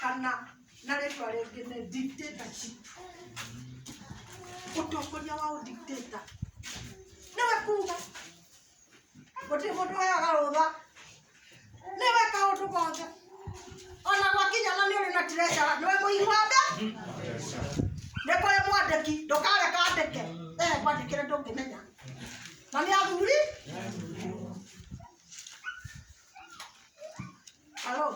Kana na rĩtwa rĩngĩ nĩ dictatorship. Ũtongoria wa ũdictator nĩwe kuga gũtirĩ mũndũ ũheaga rũtha, nĩwe kaũndũ gothe. Ona gwakinya na nĩ ũrĩ na treasurer, nĩwe mũigi wa mbeca. Nĩ kũrĩ mwandĩki, ndũkareka andĩke. Eh, mwandĩkĩre ndũngĩmenya. Na nĩ athuri. Halo.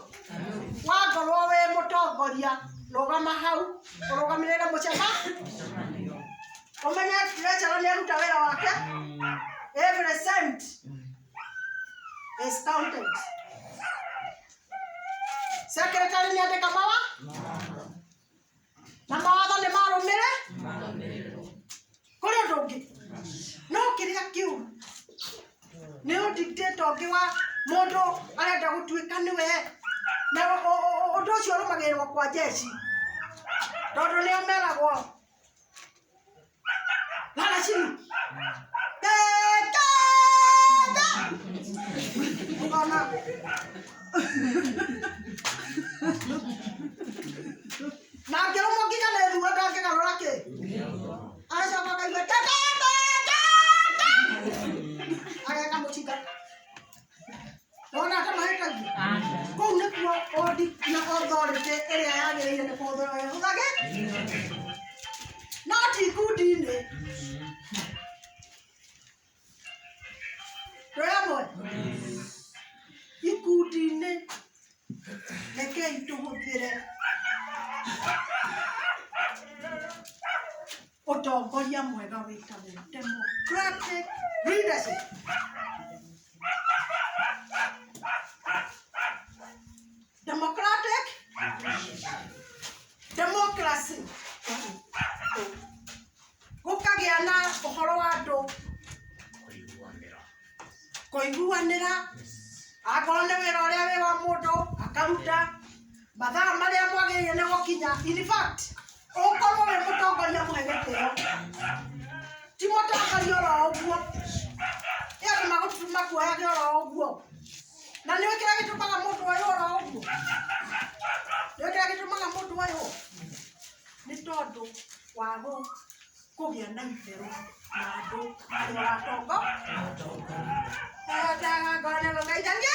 Wakorwo wĩ mũtongoria, rũgama hau, ũrũgamĩrĩre mũcema. Ũmenye treasurer nĩ aruta wĩra wake. Every cent is counted. Secretary nĩ andĩka mawa na mawatho nĩ marũmĩre kũrĩ ũndũ ũngĩ no kĩrĩa kĩũru nĩ ũdictator ũngĩ wa mũndũ arenda gũtuĩka nĩwe na ũndũ ũcio ũrũmagĩrĩrwo kwa jeshi tondũ nĩo meragwo lala chini Tete! Ũkona na ngĩrũmwo nginya nĩ ruo ndangĩgarũra kĩ agacoka akaigua tete tete ageka mũcinga. Wona ta mahĩtagia kũu nĩkuo odi na authority ĩrĩa yagĩrĩire nĩ kũhũthĩrwo ĩhũthage no ti ikundi-inĩ. Twĩ hamwe ikundi-inĩ, rekei tũhũthĩre ũtongoria mwega wĩtagwo democratic leadership. Democratic democracy gũkagĩa na ũhoro wa andũ Kũiguanĩra. Kũiguanĩra, akorwo nĩ wĩra ũrĩa wĩ wa mũndũ akaruta mathaa marĩa mwagĩrĩire nĩ gũkinya. In fact, ũkorwo wĩ mũtongoria mũhe gĩtĩo, ti mũtongoria oro ũguo. Ĩ andũ makuoyage oro ũguo, na nĩ ũĩ kĩrĩa gĩtũmaga mũndũ oywo oro ũguo? Nĩ ũĩ kĩrĩa gĩtũmaga mũndũ oywo? Nĩ tondũ wa kũgĩa na itherũ na andũ arĩa ũratongo. Endaga ngone gũgeithania.